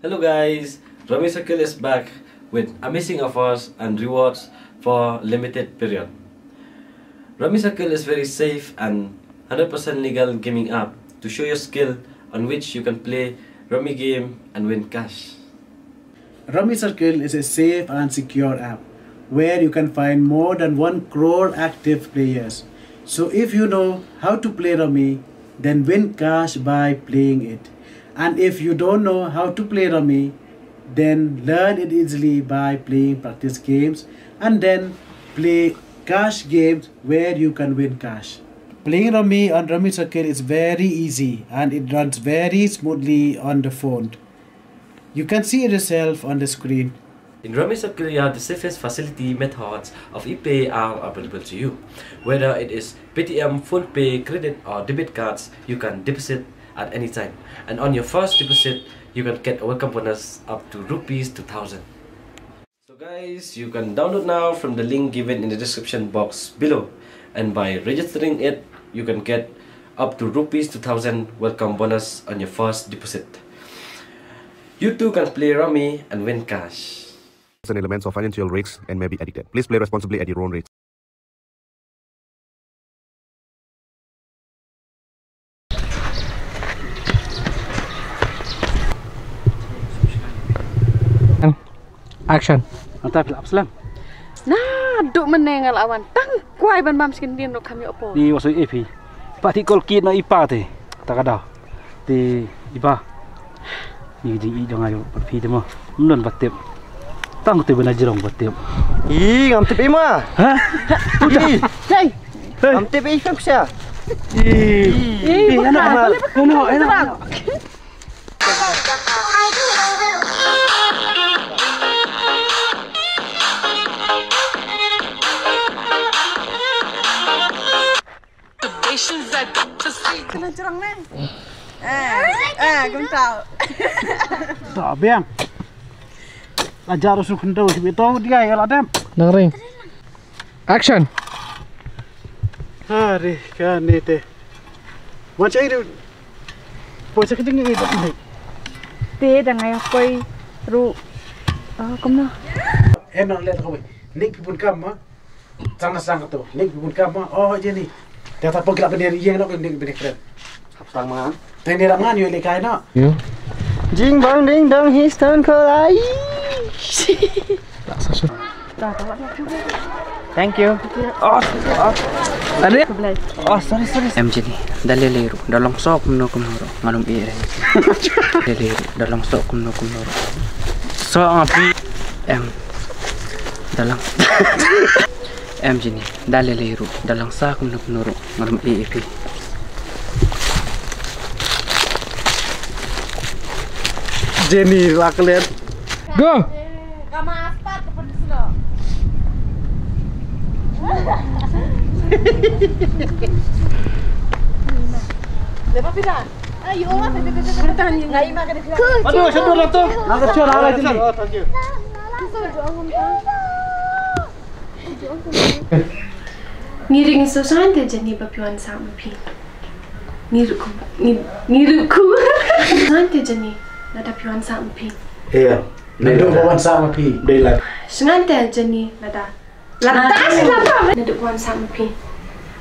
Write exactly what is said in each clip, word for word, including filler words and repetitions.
Hello guys, Rummy Circle is back with amazing offers and rewards for limited period. Rummy Circle is very safe and hundred percent legal gaming app to show your skill on which you can play rummy game and win cash. Rummy Circle is a safe and secure app where you can find more than one crore active players. So if you know how to play rummy, then win cash by playing it. And if you don't know how to play rummy, then learn it easily by playing practice games and then play cash games where you can win cash. Playing rummy on Rummy Circle is very easy and it runs very smoothly on the phone. You can see it yourself on the screen. In Rummy Circle, you have the safest facility methods of e-pay are available to you. Whether it is Paytm, PhonePe, credit or debit cards, you can deposit at any time. And on your first deposit, you can get a welcome bonus up to rupees two thousand. So guys, you can download now from the link given in the description box below. And by registering it, you can get up to rupees two thousand welcome bonus on your first deposit. You too can play rummy and win cash. Certain elements of financial risks and may be addicted. Please play responsibly at your own risk. Action. Anta phi la ap slem. Na duk mynne nga la wan tang kwai ban bam skin din ro kam yo po. Ni waso epi. Pat ti kol kit na ipa te. Ta ka da. Te iba. Ni jing i jong ayo pat phi te mo. Mnon ba tip. Tang te bena jirong ba tip. I ngam tip i ma. Ha? I. Hey. Ngam tip i kam sia. I. I. Ano ano ano. Kena jerang ni. Eh, eh, gentau. Tak biang. Ajar usul kentau si betul dia ya ladem. Nang ring. Action. Hari kan ni teh. Macam ini. Poi sa ka jingïeit ba pynleit. Te da nga ïa poi ruh. Ah, kumno? Em nang leh kawei. Nik pi bun kam ma. Sang na sang to. Nik pi bun kam ma. Oh, je ni. Te ta pok la bene ïeng nok nik bene kren. Hap sang ma. Te ni ram ngan ïoh le kai no. Yo. Jing bang ding dang hi stan ko lai. Tak sa shu. Thank you. Oh, oh. Are? Oh, sorry, sorry. Em Jenny, da lei lei ruh, da long sok kumno kumno ruh, ngan ym ïeh. Da lei lei ruh, da long sok kumno kumno ruh. Sok nga phi. Em. Da long. Em Jenny, da lei lei ruh, da long sok kumno kumno ruh, ngan ym ïeh phi. Jenny, la klet. Go. Aduh, satu lah tu. Nak kecil lah lagi ni. Ngi ri ngi so sngewthuh jani ba phi wan sah ma phi. Ngi ri ku ngi ri ku. Sngewthuh jani lada phi wan sah ma phi. Iya. Naduh ba wan sah ma phi. Dei la. Sngewthuh jani lada. Lada sngewthuh. Naduh ba wan sah ma phi.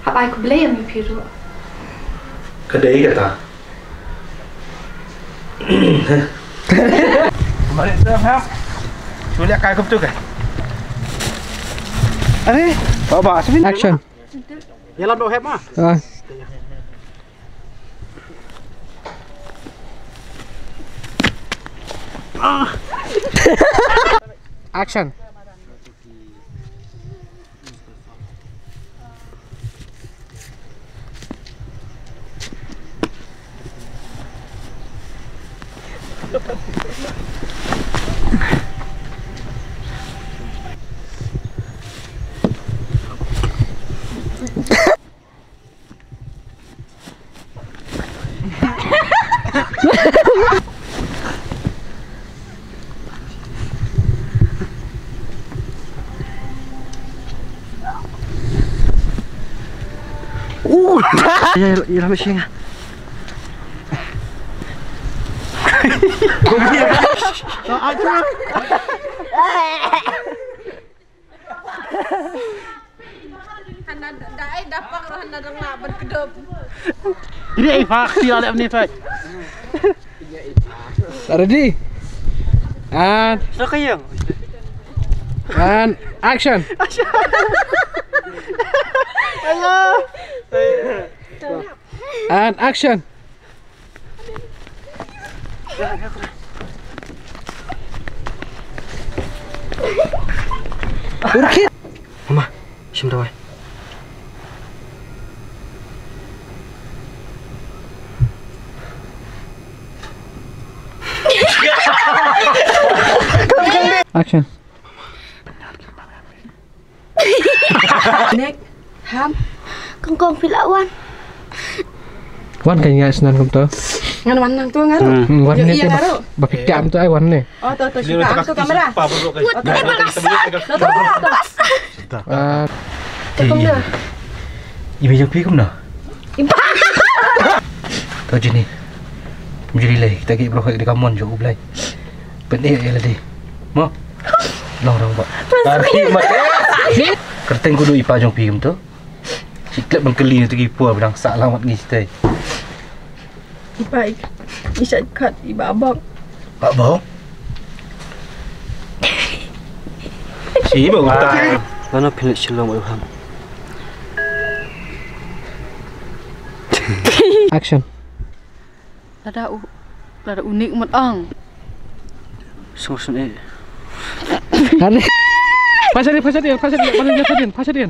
Hap ai khublei ïa phi ruh. Ka dei kata. Mari tu hap. Cuba lihat kai kumtu kai. Are, baba, sini. Action. Yalam do hep ma. Ah. Action. Uh, ya, ya, ya, ya. Hana da, da ai da pang ruh hana dang lah ban kdup. Ini ai fak ti alek ni fak. Ready? And, and action. And action. Urkit. Mama, shim tawai. Action. Nick, Ham. Kong kong phi lah wan. Wan ka ïa snan kumto. Ngan wan nangto ngan. Hmm. Hmm, wan. Ïa, ne ïa te ba, naru. Ba phi kam to ai wan ne. Oh, to, to, shu ka ang to kamera. Oh, to, to, to. Ah. Te kong na. Iba jong phi kumno? Iba. To jini. Jini lei, kita ki bro ka di kamon jong U Blei. Pyneh ïa lade. Mo. Long rong ba. Tari mat. Kyrteng kudu ipa jong phi kumto. Shi klep ban kylli tu ki por ba dang sah lamat ngi stai. Ipa i, i sha kat i ba bok. Ba bok. Shi ba utai. Mano phi leit shilong ba ham. Action. Lada u, lada u Nick mut ong. Sung sung eh. Hadi. Pasal dia, pasal dia, pasal dia, pasal dia, pasal dia.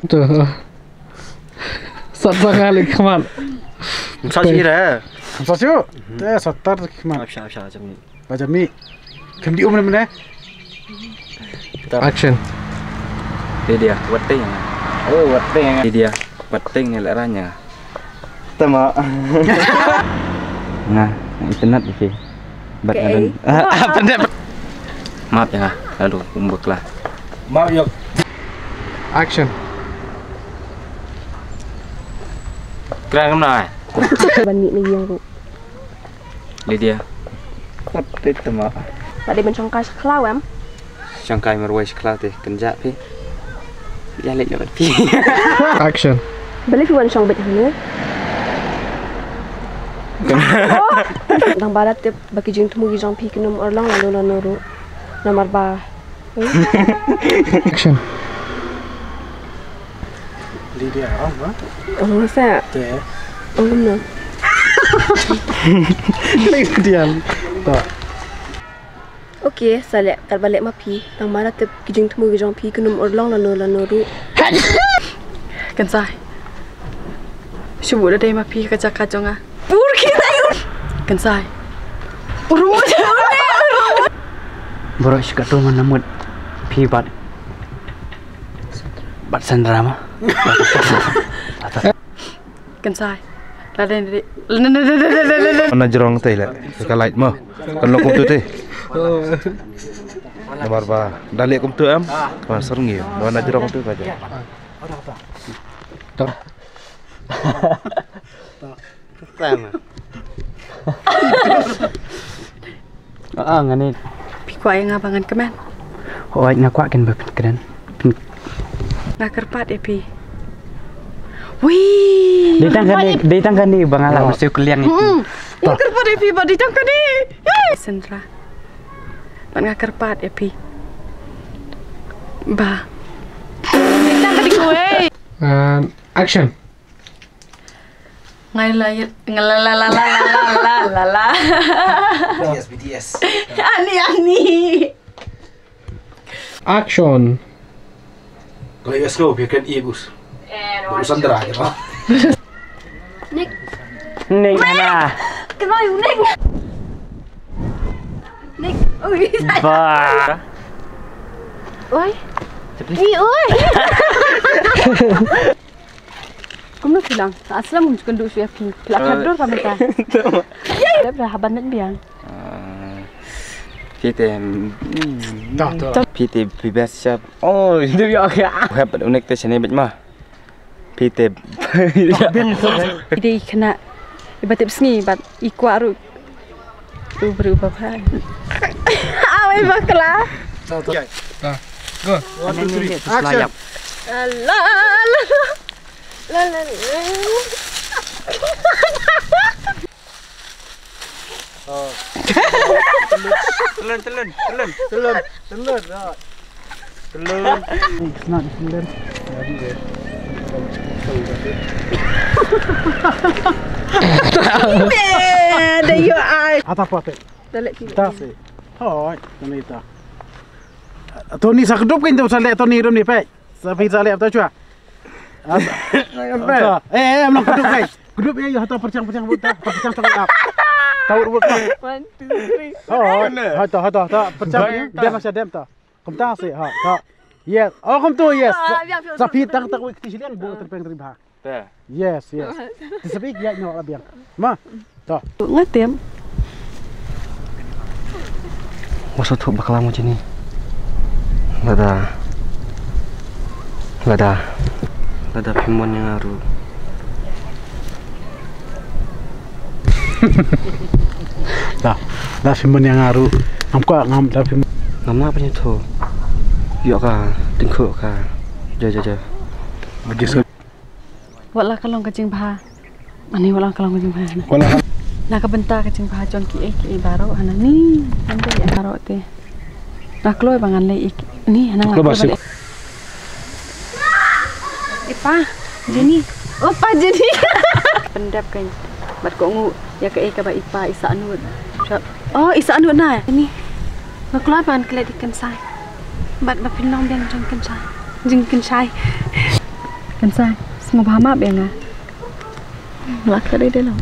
Tuh. Sat sangal khmat. Sat sih dah. Sat sih. Teh satar khmat. Absha absha macam ni. Ba jam ni. Kam di um ne mene. Action. Lydia, wat teng. Oh, wat teng. Lydia, wat teng ne la ranya. Tama. Nga, nga internet di sini. Bat. Okay. Adan. Ah, apa ndak? Maaf ya nga. Aduh, umbek lah. Maaf yok. Action. Kira kena. Ban mih mih yang ru. Lydia. Wat te tama. Ba dei ban shongkai sha khlaw em? Shongkai marwei sha khlaw te kynjah phi. Ïa leit na bad phi. Action. Balei phi wan shong beit hangne? Dang barat tip ba ki jingthmu ki jong phi kin ym urlong lano lano ruh. Namar ba Action. Lydia, oh, ha? Oh, sa. Te. Oh, no. Lydia. To. Okay, sa leh, kat ba leh ma phi, tang mara tip ki jingthmu ki jong phi, kin ym urlong lano lano ruh. Kan sai. Shu buh da dei ma phi ka jaka jong nga. Pur ki dei. Kan sai. Uru. Bro, shi ka tu mana mut phi bad. Bad Sandra ma. Kan sai. La dei dei. Mana jrong te le. Ka light ma. Kan lo kum tu te. Namar ba da leh kum tu em. Ka serngi. Mana jrong tu ka ja. Tang. Tang. Ah, ngani. Phi kwah ïa nga ba ngan kmen? Hooid, nga kwah ken ba phin kren. Phin- Nga kyrpad ïa phi. Wih. Dei tang kane, dei tang kane ba nga la mesti kylliang ïa phi. Hmm. Nga kyrpad ïa phi ba dei tang kane. Sandra. Ba nga kyrpad ïa phi. Ba. Dei tang kane ko wei. And action. Ngai la la la la la la la la. B T S, B T S. Ani ani. Action. Kalau yes go, biarkan iya bus. Bus Sandra aja, Pak. Nick. Nick mana? Kenal you Nick. Nick. Ui. Ba. Oi. Ni oi. Kumno phi lang? Aslam ngun chukun du shu ya phi. Phi la khador ka mynta. Dep dah haban net biang. Phi te. Phi te phi best chef. Oh, itu ya. Hep unik te sene bet ma. Phi te. Ide khna. Iba tip sngi bad i kwah ruh. U briew ba bha. Awei bakla. Go. One, two, three. Action. La la la. La la la. Telun, telun, telun. Telun, telun, right. Telun. It's not telun. There you are. Ata pate. Dalek sini. Tas eh. Hoi, kami ta. Tony sa kedup kan tu sa lek Tony rum ni pek. Sa pi sa lek tu chua. Eh, eh, mlang kedup kai. Kedup ya, ya, hata percang percang buta, percang tang ap. Tahu buat apa? One, two, three. Oh, hata hata hata percang. Dia masih dem ta. Kumta si ha ha. Yes. Oh, kumtu, yes. Sa pi tak tak wik ti silian bu terpeng riba. Yes, yes. Ti sa pi ya nyo labiang. Ma. To. Ngatem. Waso thuk bakla mo jini. Lada. Lada. Lada phim mon ïa nga ruh. Da. Da phim mon ïa nga ruh. Ngam kwah ngam da phim. Ngam lah pynïathuh. Ïoh ka tyngkhuh ka. Ja ja ja. Wat la ka long ka jingbha. Ani, wat la ka long ka jingbha hana. Na ka bynta ka jingbha jong kiei kiei baroh hana ni. Ngan leh baroh te. Nga kloi ba ngan leh ik ni hana nga kloi ba. Ipa, Jenny. Oh, pa Jenny. Pyndep kan. Bad ko ngu ïa kaei kaba ipa i sah nud. Oh, i sah nud na. Ni. Nga kloi ban klet ïa i Kynsai. Bad ba phin long biang jong Kynsai. Jong Kynsai. Kynsai, sngewbha map ïa nga. Nga klet ïa i dei long.